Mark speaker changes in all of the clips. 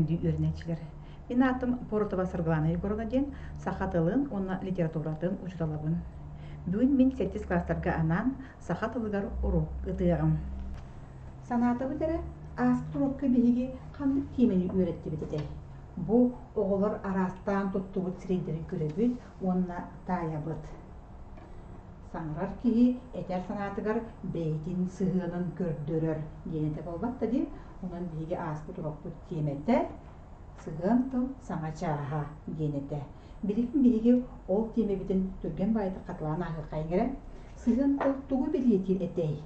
Speaker 1: Күндү үөрэнээччилэр! Мин аатым Поротова Саргылана Егоровна диэн саха тылын уонна литературатын учууталабын. Бүгүн мин сэттис класстарга анаан саха тылыгар уруок ытыаҕым. Санаатыбыт эрэ, ааспыт уруокка биһиги ханнык тиэмэни үөрэттибит этэй? Бу оҕолор араастаан туттубут сирэйдэрин көрөбүт уонна таайабыт. Саҥарар киһи этэр санаатыгар бэйэтин сыһыанын көрдөрөр диэн этэ буолбат да дии. Онон биһиги ааспыт урокпут тиэмэтэ «Сыһыан тыл саҥа чааһа» диэн этэ. Билигин биһиги ол тиэмэбитин түргэн баайдык хатылаан ааһыаххайыҥ эрэ. Сыһыан тыл тугу бэлиэтиир этэй?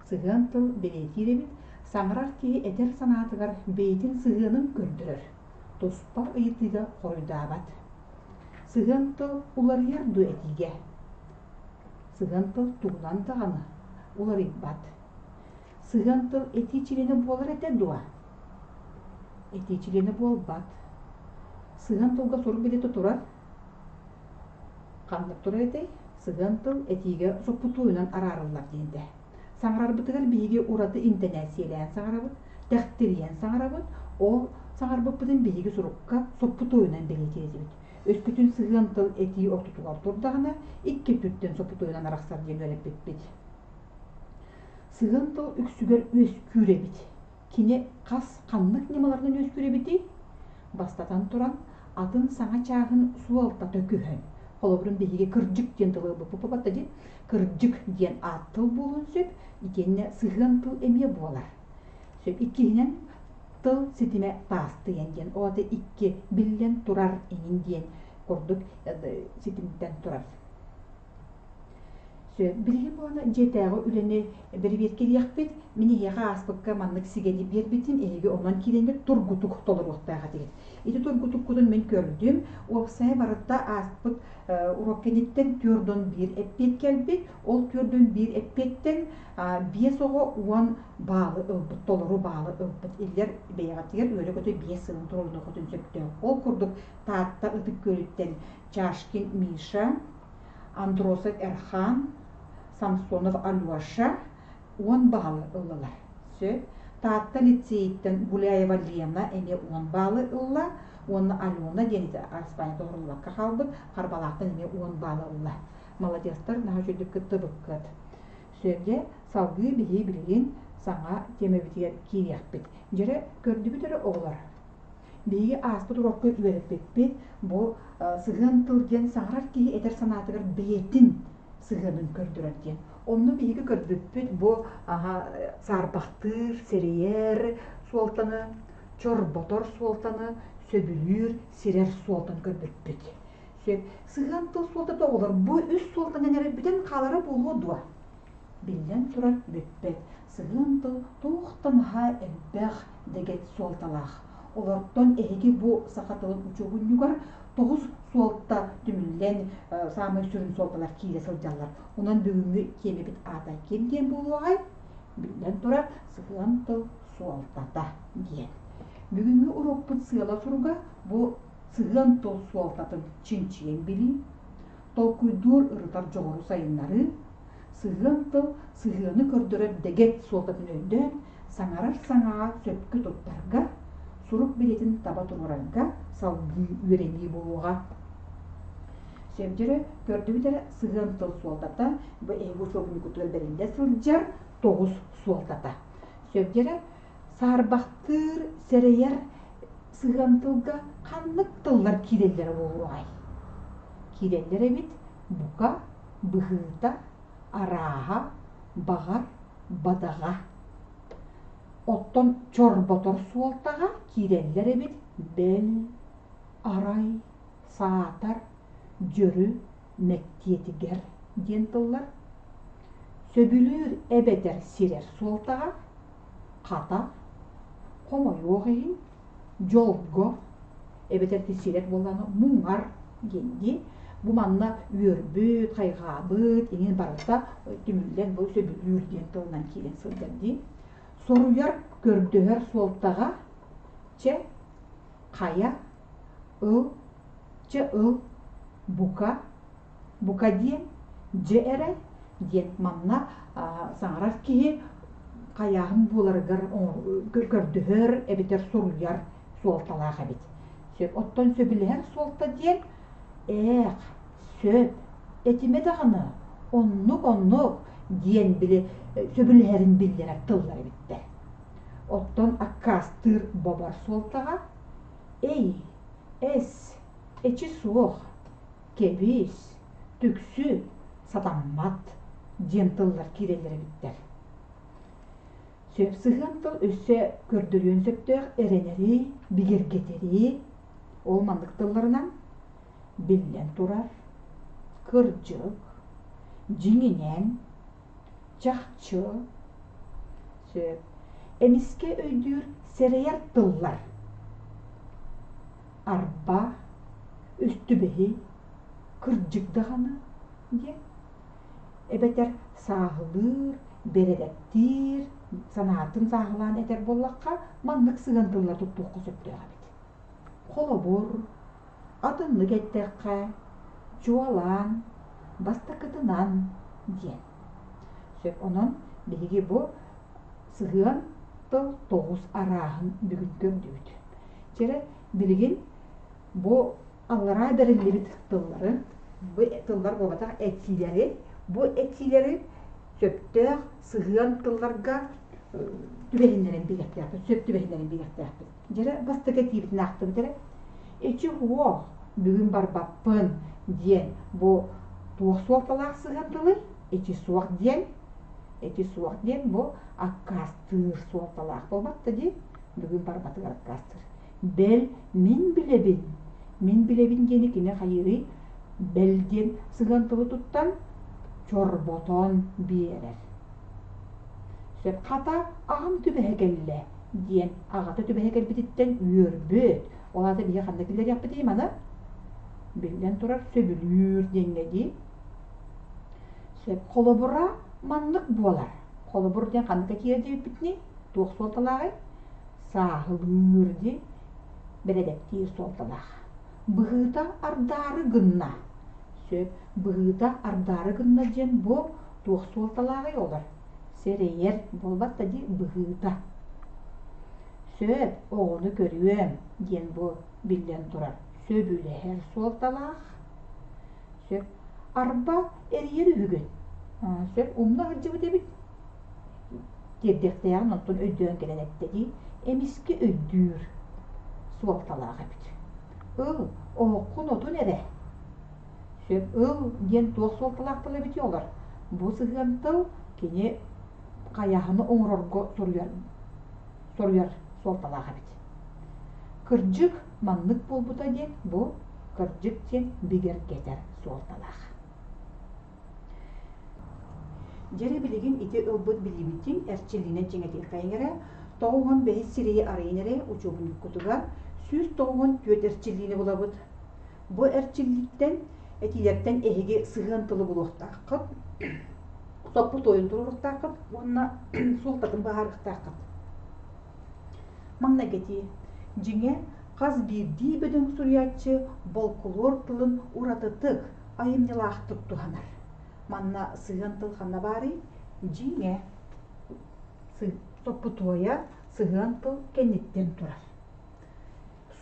Speaker 1: Сыһыан тыл бэлиэтиир эбит, саҥарар киһи этэр санаатыгар бэйэтин сыһыанын көрдөрөр, туспа ыйытыыга хоруйдаабат. Сыһыан тыл уларыйар дуо этиигэ? Сыһыан тыл тугунан даҕаны уларыйбат. Сыһыан тыл этии чилиэнэ буолар этэ дуо? Этии чилиэнэ буолбат. Сыһыан тылга сурук билиэтэ турар. Ханнык турар этэй? Сыһыан тыл этиигэ соппутуойунан араарыллар диэн этэ. Саҥарарбытыгар биһиги ураты интэнээссийэлээн саҥарабыт, тэхтирийэн саҥарабыт, ол саҥарбыппытын биһиги сурукка соппутуойунан бэлиэтиир этибит. Өскөтүн сыһыан тыл этии ортотугар турдаҕына, икки өттүттэн соппутуойунан арахсар диэн үөрэппиппит. Сыһыан тыл үксүгэр үөскүүр эбит. Кини хас ханнык ньымаларынан үөскүүр эбитий? Бастатан туран, атын саҥа чааһын суолтата көһөн. Холобурун биһиги кырдьык диэн тылы ылбыппыт дии. Кырдьык диэн аат тыл буолуон сөп, итиэннэ сыһыан тыл эмиэ буолар. Сөп. Иккиһинэн, тыл ситимэ таастыйан диэн, ол аата икки биллэн турар иҥин диэн курдук ситимтэн турар. Сөп. Билигин буолана дьиэтээҕи үлэни бэрэбиэркэлиэхпит. Мин эһиэхэ ааспыкка маннык сигэни биэрбитим, эһиги онон киирэҥҥит тургутук толоруохтаах этигит. Ити тургутуккутун мин көрдүм. Уопсайа барыта ааспыт уруок кэнниттэн түөрт биир эппиэт кэлбит. Ол түөрт эппиэттэн биэс оҕо уон баалы ылбыт, толору баалы ылбыт. Иллэр бэйэҕитигэр үөрэ-көтө биэс сылын туруорунуоххутун сөптөөх. Ол курдук Таатта Ытык Күөлүттэн Чашкин Миша, Андросов Эрхан, Самсонов Алеша уон баалы ыллылар. Сөп. Таатта лицейиттэн Гуляева Лена эмиэ уон баалы ылла уонна Алена диэн ити араспаанньата уһуруллубакка хаалбыт Харбалаахтан эмиэ уон баалы ылла. Маладьыастар, наһаа үчүгдүк кыттыбыккыт. Сөп дьэ, салгыы биһи билигин саҥа тиэмэбитигэр киириэхпит. Дьэрэ, көрдүбүт эрэ оҕолор. Биһиги ааспыт уруокка үөрэппиппит бу сыһыан тыл диэн саҥарар киһи этэр санаатыгар бэйэтин сыһыанын көрдөрөр диэн. Онно биһиги көрбүппүт бу саарбахтыыр, сэрэйэр суолтаны, чорботор суолтаны, сөбүлүүр, сирэр суолтаны көрбүппүт. Сөп. Сыһыан тыл суолтата оҕолор бу үс суолтанан эрэ бүтэн хаалара буолуо дуо? Биллэн турар, бүппэт. Сыһыан тыл туох да наһаа элбэх дэгэт суолталаах. Олортон эһиги бу саха тылын учуобунньугар тоҕус суолта түмүллэн саамай сүрүн суолталар киирэ сылдьаллар. Онон бүгүҥҥү тиэмэбит аата ким диэн буолуоҕай? Биллэн турар, сыһыан тыл суолтата диэн. Бүгүҥҥү уруокпут сыала-соруга бу сыһыан тыл суолтатын чинчийэн билии, толкуйдуур, ырытар дьоҕуру сайыннарыы, сыһыан тыл сыһыаны көрдөрөр дэгэт суолтатын өйдөөн, саҥарар саҥаҕа сөпкө туттарга, сурук билиэтин таба туруорарга салгыы үөрэнии буолуоҕа. Сөбдөрө көрдүбүт эрэ сыһыан тыл суолтата бу эһиги учуобунньуккутугар бэриллэ сылдьар тоҕус суолтата. Сөбдөрө саарбахтыыр, сэрэйэр сыһыан тылга ханнык тыллар киирэллэрэ буолуоҕай? Киирэллэр эбит бука, быһыыта, арааһа, баҕар, бадаҕа. Оттон чорботор суолтаҕа киирэллэр эбит бэл, арай, саатар, дьөрү, мэктиэтигэр диэн тыллар. Сөбүлүүр эбэтэр сирэр суолтаҕа хата, хомойуох иһин, дьолго эбэтэр сирэр буоллаҕына муҥар диэн дии. Бу манна үөрбүт, хайҕаабыт иҥин барыта түмүллэн бу сөбүлүүр диэн тылынан киирэн сылдьар дии. Соруйар, көрдөһөр суолтаҕа чэ, хайа, ыл, чэ ыл, бука, Бука диэн, дьэ эрэ диэн манна саҥарар киһи хайааһын буоларыгар көрдөһөр эбэтэр суруйар суолталаах эбит. Сөп. Оттон сөбүлэһэр суолта диэн ээх, сөп, этимэ даҕаны, оннук-оннук диэн били сөбүлэһэрин биллэрэр тыллар эбиттэр. Оттон аккаастыыр бобор суолтаҕа эй, эс, эчи суох, кэбис, түксү, сатаммат диэн тыллар киирэллэр эбиттэр. Сөп сыһыан тыл өссө көрдөрүөн сөптөөх эрэнэри, бигэргэтэри, ол маннык тылларынан биллэн турар, кырдьык, дьиҥинэн, чахчы, сөп, эмискэ өйдүүр сэрэйэр тыллар арба, өстүбэһи, кырдьык даҕаны диэн эбэтэр сааһылыыр, бэрэдэктиир, санаатын сааһылаан этэр буоллахха, маннык сыһыан тыллар туттуохха сөптөөх эбит. Холобур, атыннык эттэххэ, чуолаан, бастакытынан диэн. Сөп, онон биһиги бу сыһыан тыл тоҕус арааһын бүгүн көрдүбүт. Чэрэ, билигин бу аллараа бэриллибит тыллары, бу тыллар буолбатах этиилэри, бу этиилэри сөптөөх сыһыан тылларга түбэһиннэрэн биэриэхтээхпит, сөп түбэһиннэрэн биэриэхтээхпит. Дьэрэ бастакы этиибитин аахтыбыт эрэ. Эчи уох, бүгүн барбаппын диэн бу туох суолталаах сыһыан тылый? Эчи суох диэн, эчи суох диэн бу аккаастыыр суолталаах буолбат да дии. Бүгүн барбатыгар аккаастыыр. Бэл, мин билэбин. Мин билэбин диэни кини хайыырый? Бэл диэн сыһыан тылы туттан, чорботон биэрэр. Сөп хата аҕам түбэһэ кэллэ диэн аҕата түбэһэ кэлбититтэн үөрбүт. Ол аата биһи ханна киллэриэхпитий маны? Биллэн турар, сөбүлүүр диэҥҥэ дии. Сөп холобура маннык буолар. Холобур диэн ханнык киирэр диэбиппитиний? Туох суолталааҕый? Сааһылыыр дии, бэрэдэктиир суолталаах. Быһыыта ардаары гынна. Сөп, быһыыта ардаары гынна диэн бу туох суолталааҕый олор? Сэрэйэр буолбат да дии быһыыта. Сөп, оҕону көрүөм диэн бу биллэн турар сөбүлэһэр суолталаах. Сөп, арба эрийэр үһүгүн. Сөп, умна сылдьыбыт эбит. Тиэрдиэхтээҕин онтон өйдөөн кэлэн эттэ дии, эмискэ өйдүүр суолталаах эбит. Ыл, оһоххун отун эрэ. Сөп, ыл диэн туох суолталаах тыл эбитий олор? Бу сыһыан тыл кини хайаһыны оҥорорго суруйар, суруйар суолталаах эбит. Кырдьык маннык буолбута диэн бу кырдьык диэн бигэргэтэр суолталаах. Дьэрэ билигин ити ылбыт билиибитин эрчиллиинэн чиҥэтиэххэйиҥ эрэ, 95 сирэйи арыйан эрэ учуобунньуккутугар 194 эрчиллиини булабыт. Бу эрчиллииттэн, этиилэртэн эһиги сыһыан тылы булуохтааххыт, соппутуойун туруоруохтааххыт уонна суолтатын быһаарыахтааххыт. Маҥнайгы этии. Дьиҥэ, хас биирдии бөдөҥ суруйааччы болкулуор тылын уратытык, айымньылаахтык туһанар. Манна сыһыан тыл ханна баарый? Дьиҥэ, соппутуойа сыһыан тыл кэнниттэн турар.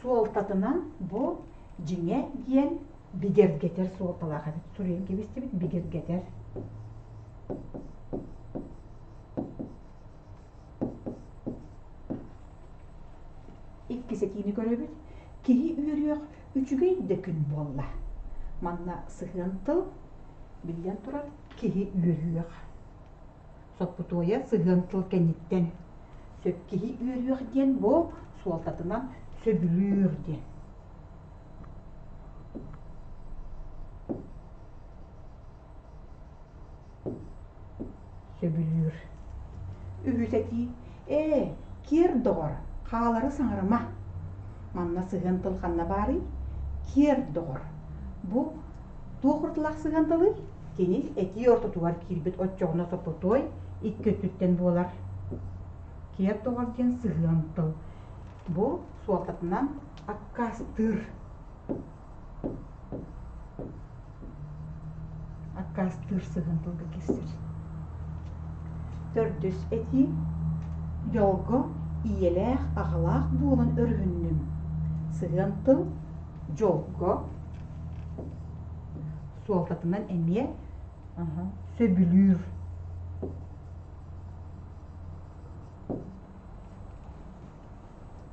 Speaker 1: Суолтатынан бу дьиҥэ диэн бигэргэтэр суолталаах эбит. Суруйан кэбистибит бигэргэтэр. Иккис этиини көрөбүт. Киһи үөрүөх үчүгэй да күн буолла. Манна сыһыан тыл, биллэн турар, киһи үөрүөх. Соппутуойа сыһыан тыл кэнниттэн сөп киһи үөрүөх диэн бу суолтатынан сөбүлүүр диэн. Сөбүлүүр. Үһүс этии Ээ, киэр доҕор, хаалары саҥарыма. Манна сыһыан тыл ханна баарый? Киэр доҕор. Бу туох уратылаах сыһыан тылый? Кини этии ортотугар киирбит оччоҕуна соппутуой икки өттүттэн буолар. Киэр доҕор диэн сыһыан тыл. Бу суолтатынан аккаастыыр. Аккаастыыр сыһыан тылга киирсэр. Төрдүс этии. Дьолго ийэлээх аҕалаах буолан өрүһүннүм. Сыһыан тыл дьолго суолтатынан эмиэ сөбүлүүр.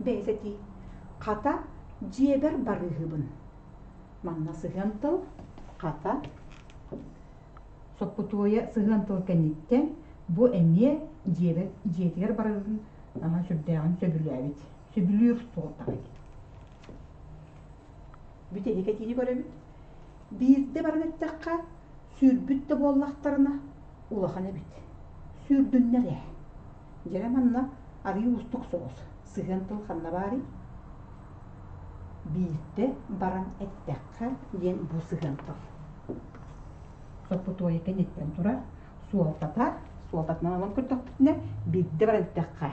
Speaker 1: Бэйэс этии. Хата, дьиэбэр барыыһыбын. Манна сыһыан тыл хата Соппутуойа сыһыан тыл кэнниттэн бу эмиэ дьиэбэр дьиэтигэр барарын наһаа сүрдээҕин сөбүлээбит. Сөбүлүүр суолтаҕа Бүтэһик этиини көрөбүт. Биирдэ баран эттэххэ, сүүрбүт да буоллахтарына, улахан эбит. Сүүрдүннэр ээ. Дьэрэ манна арыый уустук соҕус. Сыһыан тыл ханна баарый? Биирдэ баран эттэххэ диэн бу сыһыан тыл. Соппутуойа кэнниттэн турар суолтата, суолтатынан ылан көрдөхпүтүнэ, биирдэ баран эттэххэ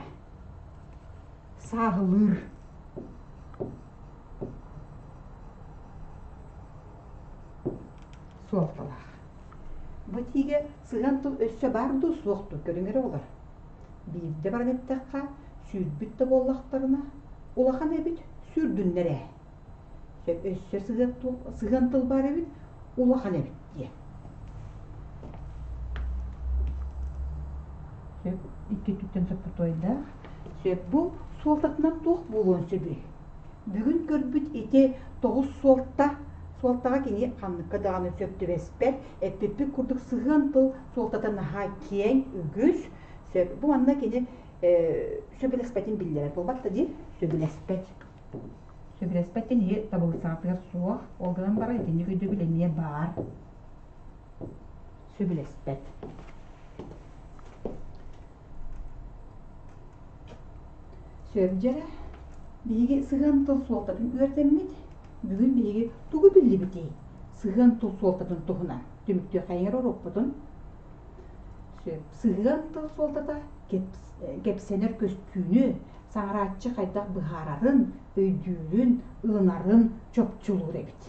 Speaker 1: сааһылыыр. Суолталаах. Бу этиигэ сыһыан тыл өссө баар дуу, суох дуу көрүҥ эрэ буолар. Биирдэ баран эттэххэ, сүүрбүт да буоллахтарына, улахан эбит, сүүрдүннэр ээ. Сөп өссө сыһыан, сыһыан тыл баар эбит, улахан эбит диэн. Сөп икки өттүттэн соппутуойдаах. Сөп бу суолтатынан туох буолуон сөбүй? Бүгүн көрбүт ити тоҕус суолта суолтаҕа кини ханныкка даҕаны сөп түбэспэт, эппиппит курдук сыһыан тыл суолтата наһаа киэҥ, үгүс. Сөп бу манна кини сөбүлэспэтин биллэрэр буолбат да дии сөбүлэспэт. Сөбүлэспэт диэн иһи табылысаатыгар суох, ол гынан баран итинник өйдөбүл эмиэ баар. Сөбүлэспэт. Сөп дьэрэ, биһиги сыһыан тыл суолтатын үөрдэммит, бүгүн биһиги тугу биллибитий? Сыһыан тыл суолтатын туһунан түмүктүөххэйиҥ уруокпутун. Сөп. Сыһыан тыл суолтата кэпсэнэр көстүүнү саҥарааччы хайдах быһаарарын, өйдүүрүн, ылынарын чопчулуур эбит.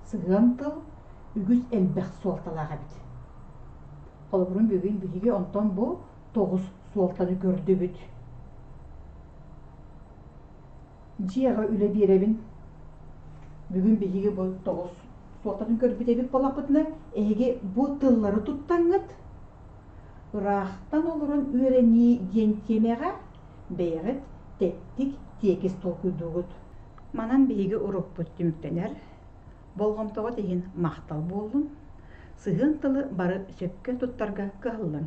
Speaker 1: Сыһыан тыл үгүс элбэх суолталаах эбит. Холобурун бүгүн биһиги онтон бу тоҕус суолтаны көрдүбүт. Дьиэҕэ үлэ биэрэбин. Бүгүн биһиги бу тоҕус суолтатын көрбүт эбит буоллахпытына, эһиги бу тыллары туттаҥҥыт ыраахтан олорон үөрэнии диэн тиэмэҕэ бэйэҕит тэттик тиэкис толкуйдуугут. Манан биһиги урукпут түмүктэнэр. Болҕомтоҕут иһин махтал буоллун. Сыһыан тылы бары сөпкө туттарга кыһаллыҥ.